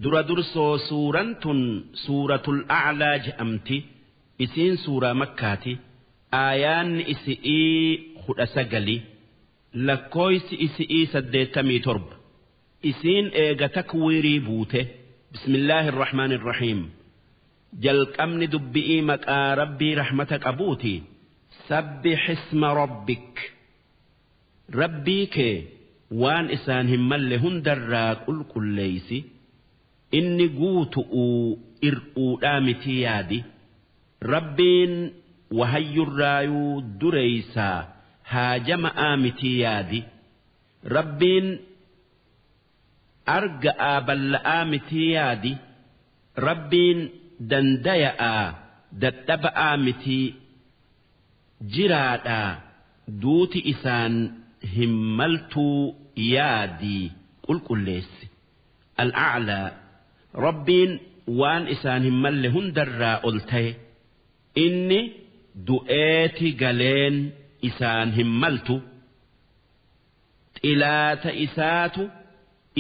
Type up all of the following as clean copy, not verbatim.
Dura dursoo suuraan tun suuratul a'laa je'amti. Isiin suuraa makkaati. Aayaanni isi'ii 19, lakkooysi isi'ii 87. Isiin eega takwiirii buute. Bismillaahi irrahmaani irrahiim. Jalqabni dubbi'ii maqaa rabbii rahmata qabuuti. Sabbih isma rabbik. Rabbii kee waan isaan hin malle hundarraa qulqulleeysi. Inni guutu'uu ir'uudhaa mitii yaadi. Rabbiin wahayyurraayuu dureeysaa haajama'aa mitii yaadi. Rabbiin arga'aa balla'aa mitii yaadi. Rabbiin dandaya'aa dadhaba'aa mitii jiraadhaa duuti isaan hin maltuu yaadii qulqulleessi. Al'a'laa Rabbiin waan isaan hin malle hundarraa ol taye. Inni du'eeti galeen isaan hin maltu. Xilaata isaatu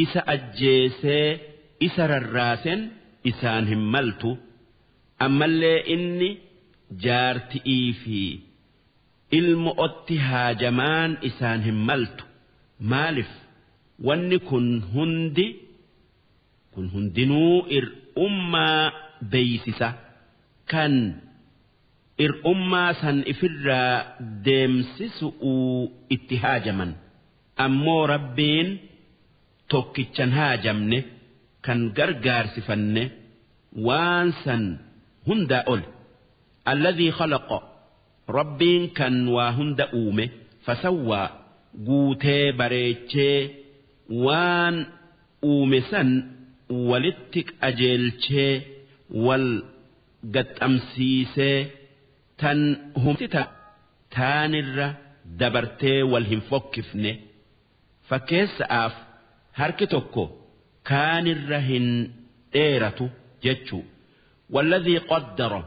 isa ajjeesee isa rarraasen isaan hin maltu. Ammallee inni jaarti'ii fi ilmo'otti haajamaan isaan hin maltu. Maalif wanni kun hundi kun hundinuu ir'ummaa beeysisa kan ir'ummaa san ifirraa deemsisu'uu itti haajaman. Ammoo Rabbiin tokkichan haajamne kan gargaarsifanne waan san hundaa ol. Alladhii khalaqa Rabbiin kan waa hunda uume fasawwaa guutee bareechee waan uume san walitti qajeelchee wal gaxxamsiisee tan humti taanirra dabartee wal hin fokkifne. Fakkeessa'aaf harki tokko kaanirra hin dheeratu jechuu. Walladhii qaddara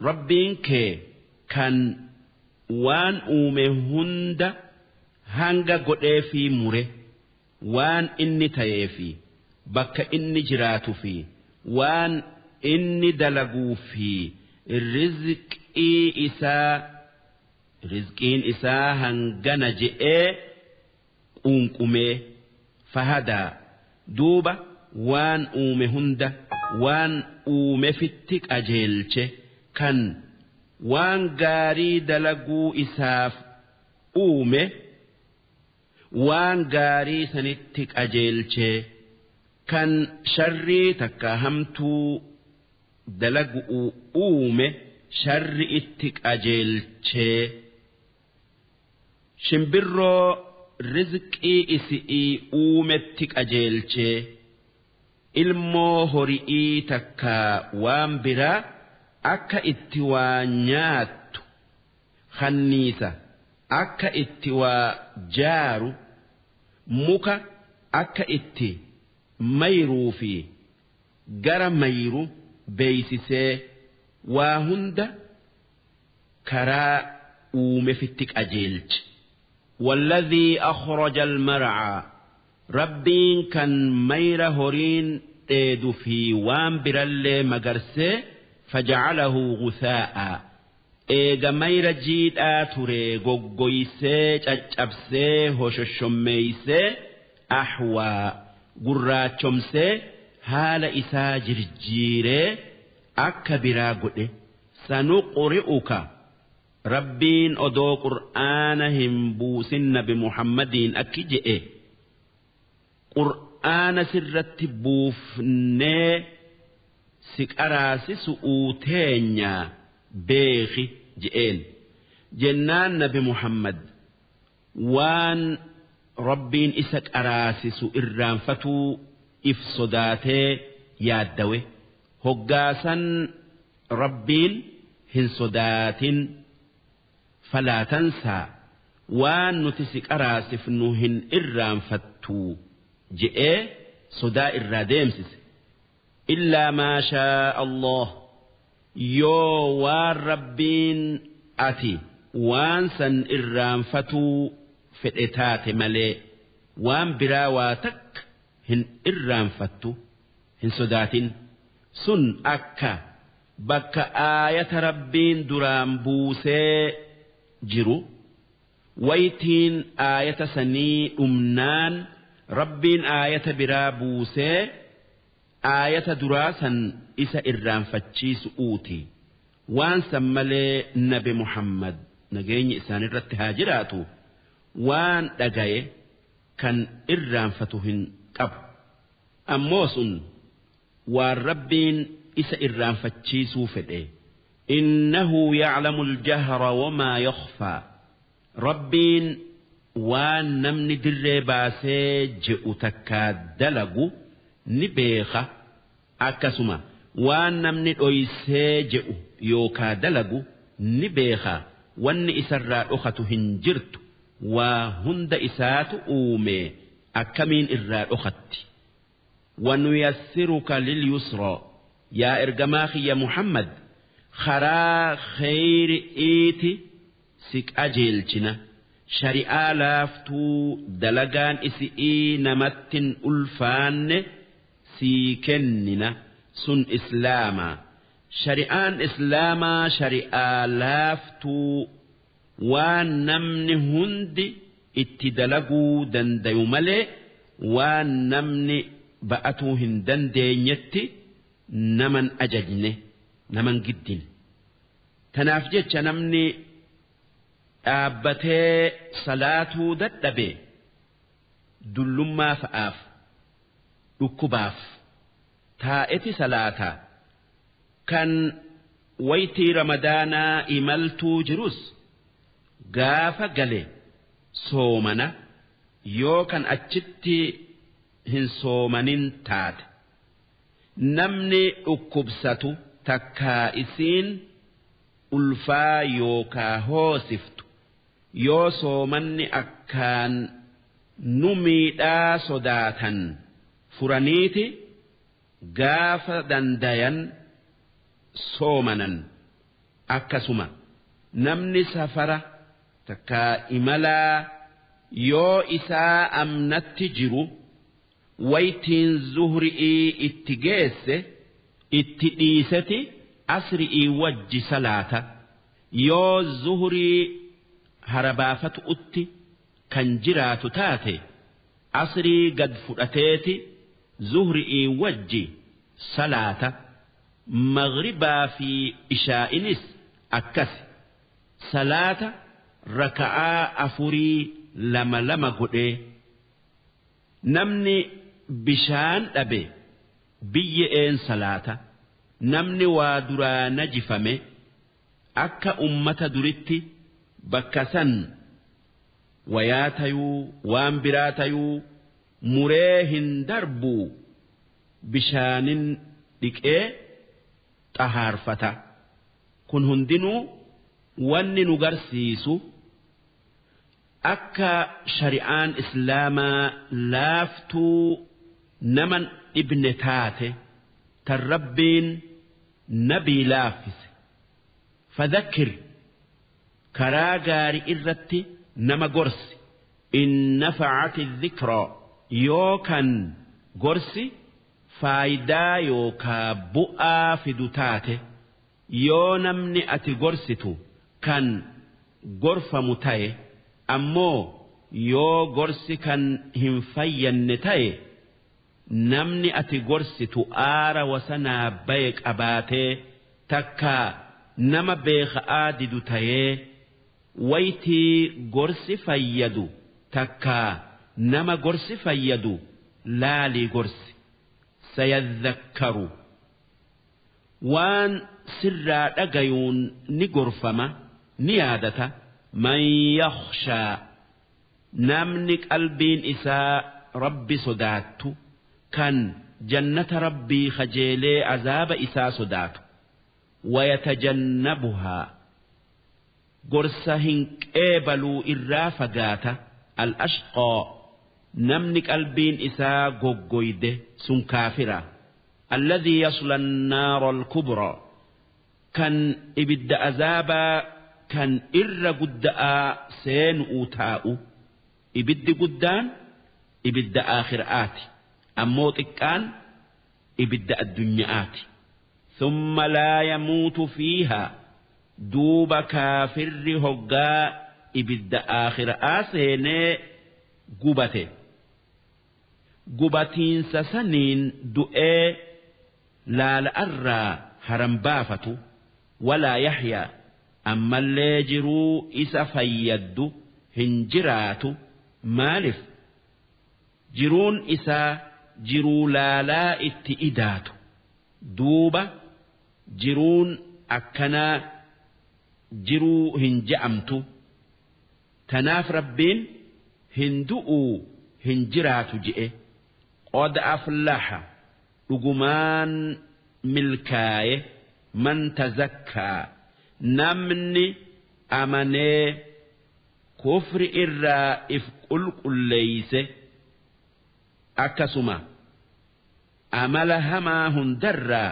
Rabbiin kee kan waan uume hunda hanga godheefii mure waan inni ta'ee fi bakka inni jiraatu fi waan inni dalaguu fi rizqii isaa rizqiin isaa hangana je'ee quunqumee fahadaa duuba waan uume hunda waan uumefitti qajeelche kan waan gaarii dalaguu isaaf uume waan gaarii sanitti qajeelche kan sharrii takka hamtuu dalaguu uume sharri itti qajeelche. Shimbirroo rizqii isi'ii uumetti qajeelche. Ilmoo hori'ii takka waan biraa akka itti waa nyaattu kanniisa akka itti waa jaaru muka akka itti mayruu fi gara mayru beeysisee waa hunda karaa uumefitti qajeelche. Walladhii akhraja almar'aa Rabbiin kan mayra horiin dheedu fi waan birallee magarsee faja'alahu ghusaa'a eega mayra jiidhaa ture goggoysee caccabsee hoshoshommeeysee ahwaa gurraachomsee haala isaa jirjiiree akka biraa godhe. Sanuqri'uka Rabbiin odoo Qur'aana hin buusin nabi Muhammadiin akki je'e Qur'aana sirratti buufnee si qaraasisu'uu teenya beeki je'een. Jennaan nabi Muhammad waan Rabbiin isa qaraasisu irraanfatuu if sodaatee yaaddawe. Hoggaasan Rabbiin hin sodaatin falaa tansaa waan nuti si qaraasifnu hin irraanfattu je'ee sodaa irraa deemsise. Illaa maa shaa Allah yoo waan Rabbiin ati waan san irraanfatuu fedhe taate malee waan biraa waa takka hin irraanfattu. Hin sodaatin. Sun akka bakka aayata Rabbiin duraan buusee jiru waytiin aayata sanii dhumnaan Rabbiin aayata biraa buusee aayata duraa san isa irraanfachiisu'uuti. Waan san malee Nabi Muhammad nageenyi isaanirratti haa jiraatu waan dhagaye kan irraanfatu hin qabu. Ammoo sun waan Rabbiin isa irraanfachiisuu fedhe. Innahu ya'lamu al-jahra wamaa yakhfaa. Rabbiin waan namni dirree baasee je'u takkaa dalagu ni beeka. Akkasuma waan namni dhoysee je'u yookaa dalagu ni beeka. Wanni isarraa dhokatu hin jirtu. Waa hunda isaatu uume akkamiin irraa dhokatti. Wanuyassiruka lilyusraa. Yaa ergamaa kiyya Muhammad, karaa kheyri'iiti si qajeelchina. Shari'aa laaftuu dalagaan isi'ii namattin ulfaanne sii kennina. Sun Islaamaa. Shari'aan Islaamaa shari'aa laaftuu waan namni hundi itti dalaguu dandayu malee waan namni ba'atuu hin dandeenyetti naman ajajne, naman giddine. Tanaaf jecha namni dhaabbatee salaatuu dadhabe dullummaa fa'aaf dhukkubaaf taa'eti salaataa. Kan waytii Ramadaanaa imaltuu jirus gaafa gale soomana yoo kan achitti hin soomanin taate. Namni dhukkubsatu takkaa isiin ulfaa yookaa hoosiftu yoo soomanni akkaan nu miidhaa sodaatan furaniiti gaafa dandayan soomanan. Akkasuma namni safara takkaa imalaa yoo isaa amnatti jiru waytiin zuhri'ii itti geesse itti dhiiseti asri'ii wajji salaata. Yoo zuhrii harabaafatu'utti kan jiraatu taate asrii gad fudhateeti zuhri'ii wajji salaata. Maghribaa fi ishaa'inis akkas salaata raka'aa 4 2 2 godhee. Namni bishaan dhabe biyyeen salaata. Namni waa duraa najifame akka ummata duritti bakka san wayaa tayuu waan biraa tayuu muree hin darbuu bishaanin dhiqee xahaarfata. Kun hundinuu wanni nu garsiisu akka shari'aan Islaamaa laaftuu naman dhibne taate tan Rabbiin nabii laaffise. Fadhakkir, karaa gaarii irratti nama gorsi. In nafa'ati dhikraa, yoo kan gorsi faayidaa yookaa bu'aa fidu taate. Yoo namni ati gorsitu kan gorfamu ta'e, ammoo yoo gorsi kan hin fayyanne ta'e namni ati gorsitu aara wasanaa baye qabaatee takkaa nama beeka'aa didu ta'ee waytii gorsi fayyadu takkaa nama gorsi fayyadu laalii gorsi. Sayadhakkaru, waan sirraa dhagayuun ni gorfama ni yaadata. Man yakhshaa, namni qalbiin isaa Rabbi sodaattu kan jannata Rabbii kajeelee azaaba isaa sodaatu. Wayatajannabuhaa, gorsa hin qeebaluu irraa fagaata. Al-ashqaa, namni qalbiin isaa goggoyde sun kaafira. Alladhii yasla an-naara al-kubraa, kan ibidda azaabaa kan irra gudda'aa seenu'uu taa'u. Ibiddi guddaan ibidda aakhiraati, ammoo xiqqaan Ibidda addunyaati. Thumma laa yamuutu fiihaa duuba kaafirri hoggaa ibidda aakhiraa seenee gubate gubatiinsa saniin du'ee laala'arraa haram baafatu walaa yaxyaa ammallee jiruu isa fayyaddu hin jiraatu. Maalif jiruun isaa jiruu laalaa itti idaatu? Duuba jiruun akkanaa jiruu hin je'amtu. Tanaaf Rabbiin hin du'uu hin jiraatu je'e. Qad aflaha dhugumaan milkaaye man tazakkaa namni amanee kufri irraa if qulqulleeyse akkasuma amala hamaa hundarraa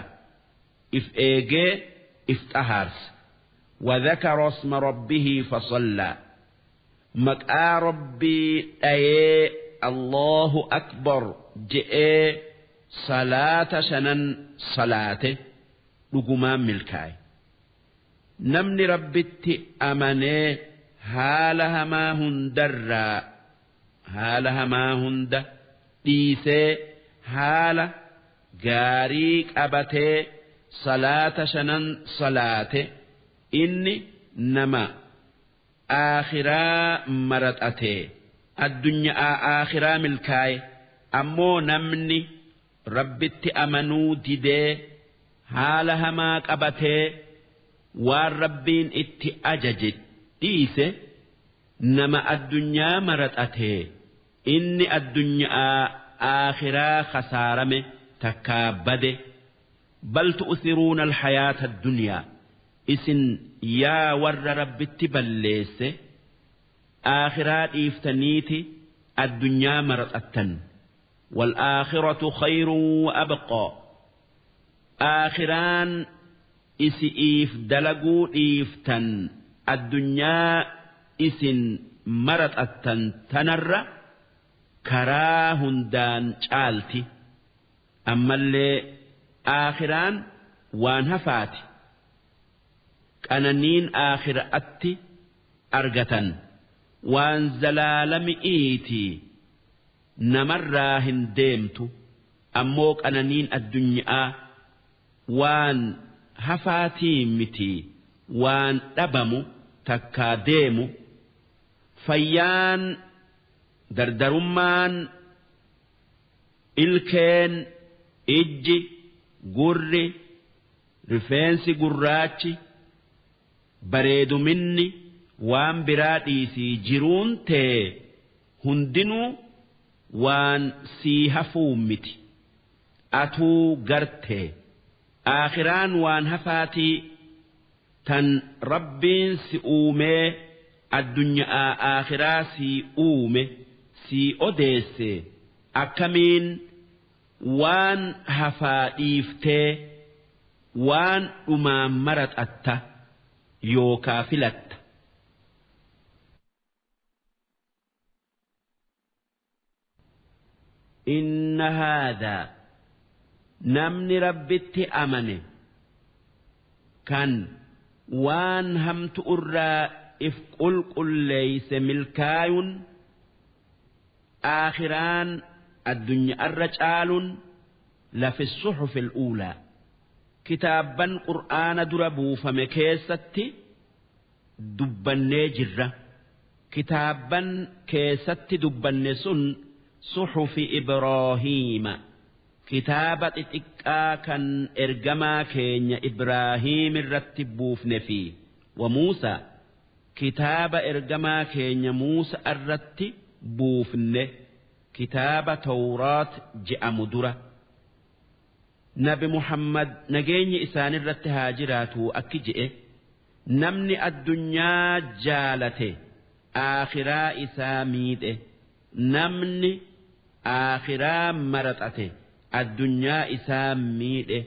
if eegee if xahaarse. وذكر اسم ربه فصلى مقا ربي أي الله أكبر جئ صلاة شنن صلاته لقمان ملكاي. نمني ربتي أمني هالها ما هندرا هالها ما هند ديسي هالة غاريك أبتي صلاة شنن صلاته inni nama aakhiraa marat'atee addunyaa aakhiraa milkaaye. Ammoo namni Rabbitti amanuu didee haala hamaa qabatee waan Rabbiin itti ajaje dhiise nama addunyaa marat'atee inni addunyaa aakhiraa khasaarame takkaa bade. Bal tu'thiruuna alhayaata addunyaa isin yaa warra Rabbitti balleesse aakhiraa dhiiftaniiti addunyaa marat'attan. Wal-aakhiratu khayrun wa abqaa aakhiraan isi'iif dalaguu dhiiftan addunyaa isin marat'attan tanarra karaa hundaan caalti. Ammallee aakhiraan waan hafaati. Qananiin aakhiraatti argatan waan zalaalami'iiti namarraa hin deemtu. Ammoo qananiin addunyaa waan hafaatii miti, waan dhabamu takkaa deemu. Fayyaan dardarummaan ilkeen ijji gurri rifeensi gurraachi bareeduminni waan biraa dhiisii jiruun tee hundinuu waan sii hafuu miti. Atuu gartee aakhiraan waan hafaatii tan Rabbiin si uumee addunyaa aakhiraa si uume si odeesse akkamiin waan hafaa dhiiftee waan dhumaa marat'atta yookaa filatta. Inna haadhaa namni Rabbitti amane kan waan hamtu irraa if qulqulleeyse milkaayun aakhiraan addunyaarra caalun lafi suhufi al-uulaa kitaabban qur'aana dura buufame keessatti dubbannee jirra. Kitaabban keessatti dubbanne sun suhufi Ibraahiima kitaaba xixiqqaa kan ergamaa keenya Ibraahiim irratti buufne fi wa Muusaa kitaaba ergamaa keenya Muusaa irratti buufne kitaaba Tawraat je'amu dura. Nabi Muhammad nageenyi isaan irratti haa jiraatu akki je'e namni addunyaa jaalate aakhiraa isaa miidhe, namni aakhiraa maraxate addunyaa isaa miidhe.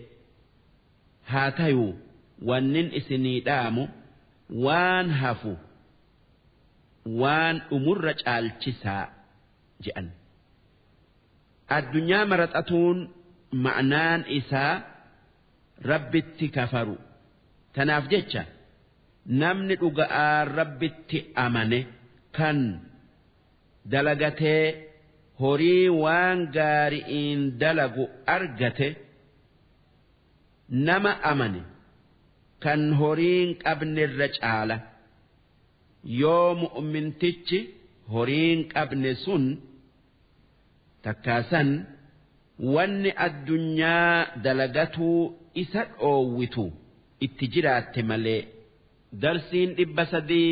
Haa tayuu wannin isinii dhaamu waan hafu waan dhumurra caalchisaa je'an. Addunyaa maraxatuun Ma'naan isaa Rabbitti kafaru. Tanaaf jecha namni dhuga'aa Rabbitti amane kan dalagatee horii waan gaari'iin dalagu argate, nama amane kan horiin qabnerra caala. Yoo mu'mintichi horiin qabne sun takkaasan wanni addunyaa dalagatuu isa dhoowwitu itti jiraatte malee. Darsiin 300.